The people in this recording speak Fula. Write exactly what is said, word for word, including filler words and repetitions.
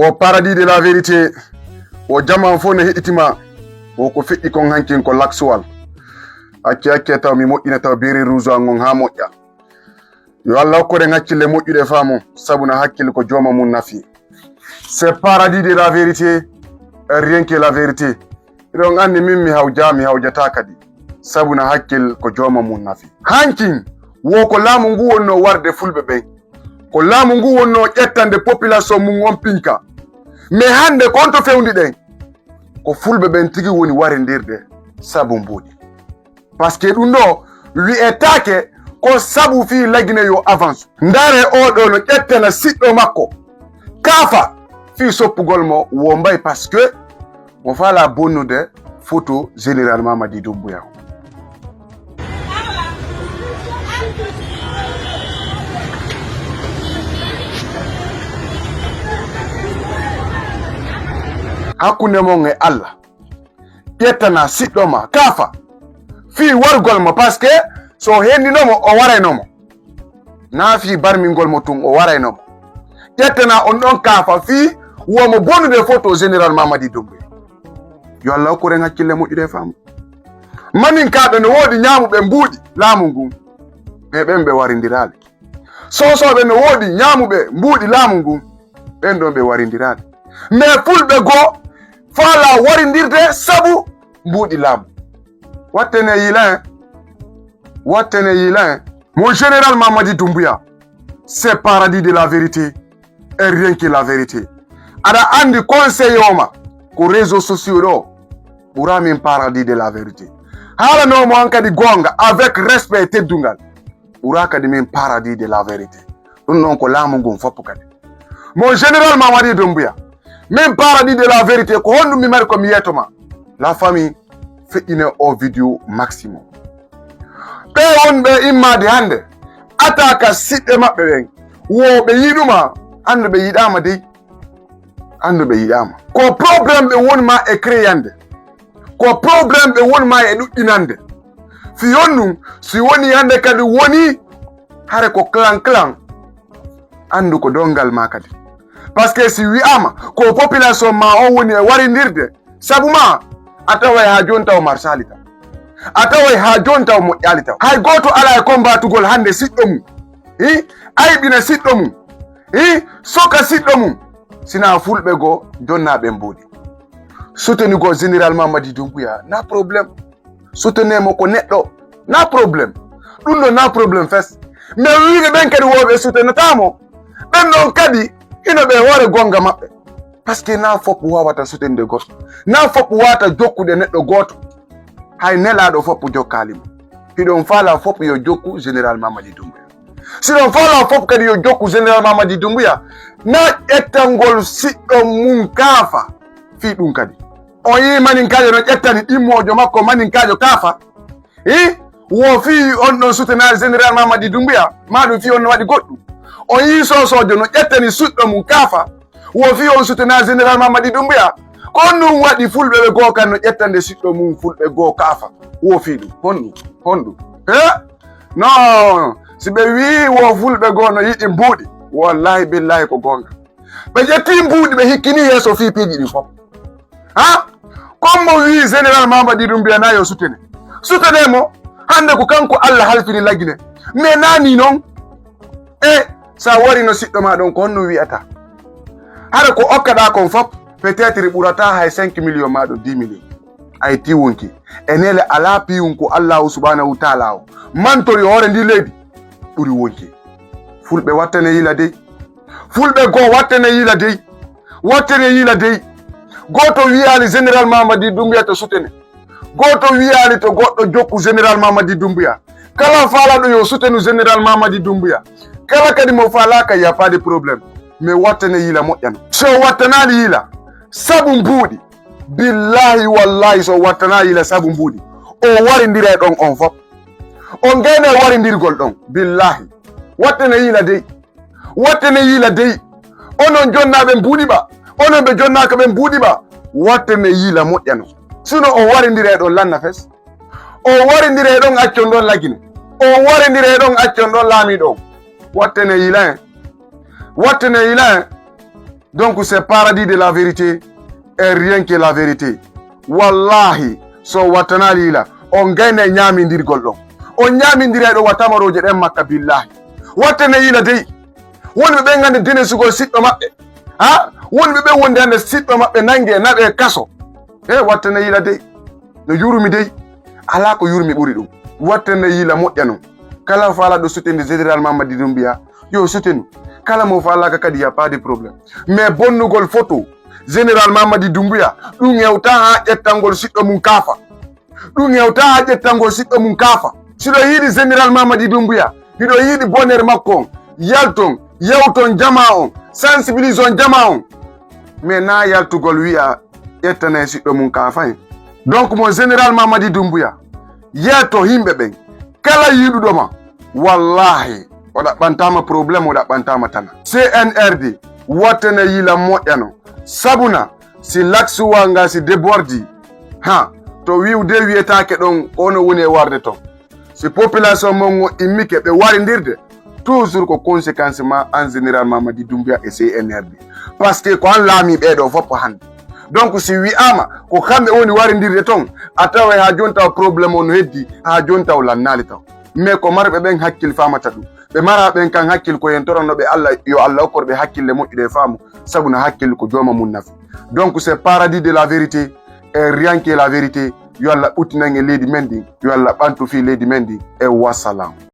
O paradis de la vérité, o jaman fof ne heɗitima. O ko feƴƴi kon hankin ko laksuwal. Acce acce taw mi moƴƴina taw beere rouge an on haa moƴƴa. Yo Allah hokkoren hakkille moƴƴuɗe faamu, sabu na hakkille ko jooma mum nafi. C'est paradis de la vérité, rien que la vérité. Hiɗon anndi min mi hawjaa, mi hawjataa kadi, sabu na hakkil ko jooma mum nafi. Hankin, wo ko laamu ngu wonnoo warde fulɓe ɓen. Ko laamu ngu wonnoo ƴettande population mum on pinka. Mais hannde ko on to fewndi ɗen, ko fulɓe ɓen tigi woni warindirde sabu mbuuɗi. Parce que ɗum ɗo wi'etaake ko sabu fii Lagine yo avance. Ndare oo ɗoo no ƴettana siɗɗo makko kaafa fii soppugol mo wo mbay, parce que mo faalaa bonnude photo Général Mamadi Doumbouya. Hakkunde mon e Allah, ƴettana siɗɗo ma kaafa fii warugol mo, parce que so o henndino mo, o warayno mo. Naa fii barmingol mo tun, o warayno mo. Ƴettana on ɗon kaafa fii wo mo bonnude photo Général Mamadi Doumbouya. Yo Allah hokkuren hakkille moƴƴude e faamu. Maninkaaɓe no woodi ñaamuɓe mbuuɗi laamu ngun, mais ɓen ɓe warindiraali. Soosooɓe no woodi ñaamuɓe mbuuɗi laamu ngun, ɓen ɗon ɓe warindiraali. Mais fulɓe goo faalaa warindirde sabu mbuuɗi laamu. Wattene yiila en. Wattene yiila en. Mon Général Mamadi Doumbouya, c'est paradis de la vérité et rien que la vérité. Aɗa anndi conseil o ma ko réseaux sociaux ɗo ɓura min paradis de la vérité. Haalanomo an kadi goonga avec respect e teddungal, ɓura kadi min paradis de la vérité. Ɗum ɗon ko laamu ngun fof kadi. Mon Général Mamadi Doumbouya, min paradis de la vérité, ko honɗum mi mari ko mi yeeto ma? La famille, feƴƴine o vidéo maximum. Ɓe wonɓe immaade hannde, attaque siɗɓe maɓɓe ɓen, wo ɓe yiɗuma, anndu ɓe yiɗaama dey. Anndu ɓe yiɗaama. Ko problème ɓe woni ma e créyande. Ko problème ɓe woni ma e ɗuɗɗinande. Fii honɗum, si woni hannde kadi woni, hare ko clan clan. Anndu ko donngal ma kadi. Parce que si wi'aama ko population ma on woni e warindirde, sabu ma, a taway haa jooni taw marsaali taw. A taway haa jooni taw moƴƴaali taw. Hay gooto alaa e kombatugol hannde siɗɗo mum. Hi? Ayɓina siɗɗo mum. Hi? Soka siɗɗo mum. Sinaa fulɓe goo jonnaaɓe mbuuɗi. Soutenugol Général Mamadi Doumbouya, na problème. Soutenez mo ko neɗɗo, na problème. Ɗum ɗo na problème fes. Mais wiiɓe ɓen kadi wooɓe soutenata mo, ɓen ɗon kadi hino ɓe hoore gonga maɓɓe. Parce que na fof wawata soutenir goɗɗo. Na fof wawata jokkude neɗɗo gooto. Hay nelaaɗo fof jokkaali mo. Hiɗon faala fof yo jokku Général Mamadi Doumbouya. Si ɗon faala fof kadi yo jokku Général Mamadi Doumbouya. Na ƴettangol siɗɗo mum kaafa fii ɗum kadi. On yii maninkaajo no ƴettani ɗimmoojo makko maninkaajo kaafa. Hi? Wo fii on ɗon soutenir Général Mamadi Doumbouya, maa ɗum fii on no waɗi goɗɗum. On yii soosoojo no ƴettani suɗɗo mum kaafa. Wo fii on soutenir Général Mamadi Doumbouya. Ko on ɗum waɗi fulɓe ɓe goo kan no ƴettande siɗɗo mum fulɓe goo kaafa. Wo fii ɗum. Honɗum? Honɗum? He? Non. Si ɓe wii wo fulɓe goo no yiɗi mbuuɗi, wallahi billahi ko goonga. Ɓe ƴetti mbuuɗi ɓe hikkini yeeso fii piiji ɗin fof. Ha? Comme mo wii Général Mamadi Doumbouya na yo soutenir. Soutenir mo, hannde ko kanko Allah halfini Lagine. Mais na ni non. E sa wari no siɗɗo ma ɗon ko honno wi'ata? Hara ko okkaɗa kon fof, peut-être ɓurata hay cinq millions ma ɗo dix millions. Ay ti wonki. E nele ala piyun ko Allahu subhanahu wa ta'ala o mantori hoore ndi leydi ɓuri wonki. Fulɓe wattane yila dey. Fulɓe goo wattane yila dey. Wattane yila dey. Gooto wiyaali Général Mamadi Doumbouya to soutenir. Gooto wiyaali to goɗɗo jokku Général Mamadi Doumbouya. Kala faalaɗo yo soutenu Général Mamadi Doumbouya. Kala kadi mo faalaaka, y a pas de problème. Mais wattane yila moƴƴano. So wattanaali yila, sabu mbuuɗi. Billahi wallahi so wattana yila sabu mbuuɗi. O warindira e ɗon on fof. On gayna e warindirgol ɗon. Billahi. Wattane yila dey. Wattane yila dey. Onon jonnaaɓe mbuuɗi ba. Onon ɓe jonnaaka ɓe mbuuɗi ba. Wattane yila moƴƴano. Suno o warindira e ɗon lanna fes. O warindira e ɗon accon ɗon Lagine. O warindira e ɗon accon ɗon laamiiɗo on. Wattane yila en. Wattane yila en. Donc c'est paradis de la vérité et rien que la vérité. Wallahi, so wattanaali yila, on gayna e ñaamindirgol ɗon. On ñaamindiray ɗo wa tamarooje ɗen makka billahi. Wattane yila dey. Wonɓe ɓen hannde denesugol siɗɗo maɓɓe. Ha? Wonɓe ɓen wonde hannde siɗɗo maɓɓe nange naɓe kaso. E wattane yila dey. No yurumi dey. Alaa ko yurumi ɓuri ɗum. Wattane yila moƴƴa non. Kala faalaɗo soutenir général Mamadi Doumbouya, yo soutenu. Kala mo faalaaka kadi, y a pas de problème. Mais bonnugol photo général Mamadi Doumbouya, ɗum hewta haa ƴettangol siɗɗo mum kaafa. Ɗum hewta haa ƴettangol siɗɗo mum kaafa. Siɗo yiɗi général Mamadi Doumbouya, hiɗo yiɗi bonheur makko on, yalton, yewton jama on, sensibilise on jama on. Mais na yaltugol wi'a ƴettana e siɗɗo mum kaafa en. Donc mo général Mamadi Doumbouya, yeeto yimɓe ɓen, kala yiɗuɗo ma, wallahi, o ɗaɓɓantaama problème, o ɗaɓɓantaama tana. C N R D, wattane yila moƴƴa non. Sabuna, si laksuwa nga si débordi, ha, to wi'ude wi'etaake ɗon, ko ono woni e warde ton. Si population mon on immike ɓe warindirde, toujours ko conséquence ma an général Mamadi Doumbouya e C N R D. Parce que ko an laami ɓee ɗo fof hannde. Donc si wi'aama ko kamɓe woni warindirde ton, a taway haa jooni taw problème on no heddi, haa jooni taw lannaali taw. Mais ko marɓe ɓen hakkil faamata ɗum. Ɓe mara ɓen kan hakkil ko yen toranno ɓe Allah, yo Allah okkor ɓe hakkille moƴƴude e faamu, sabu no hakkil ko jooma mum nafi. Donc c'est paradis de la vérité et rien que la vérité. Yo Allah ɓuttinan e leydi men ndin, yo Allah ɓantu fii leydi men ndin. E wassalam.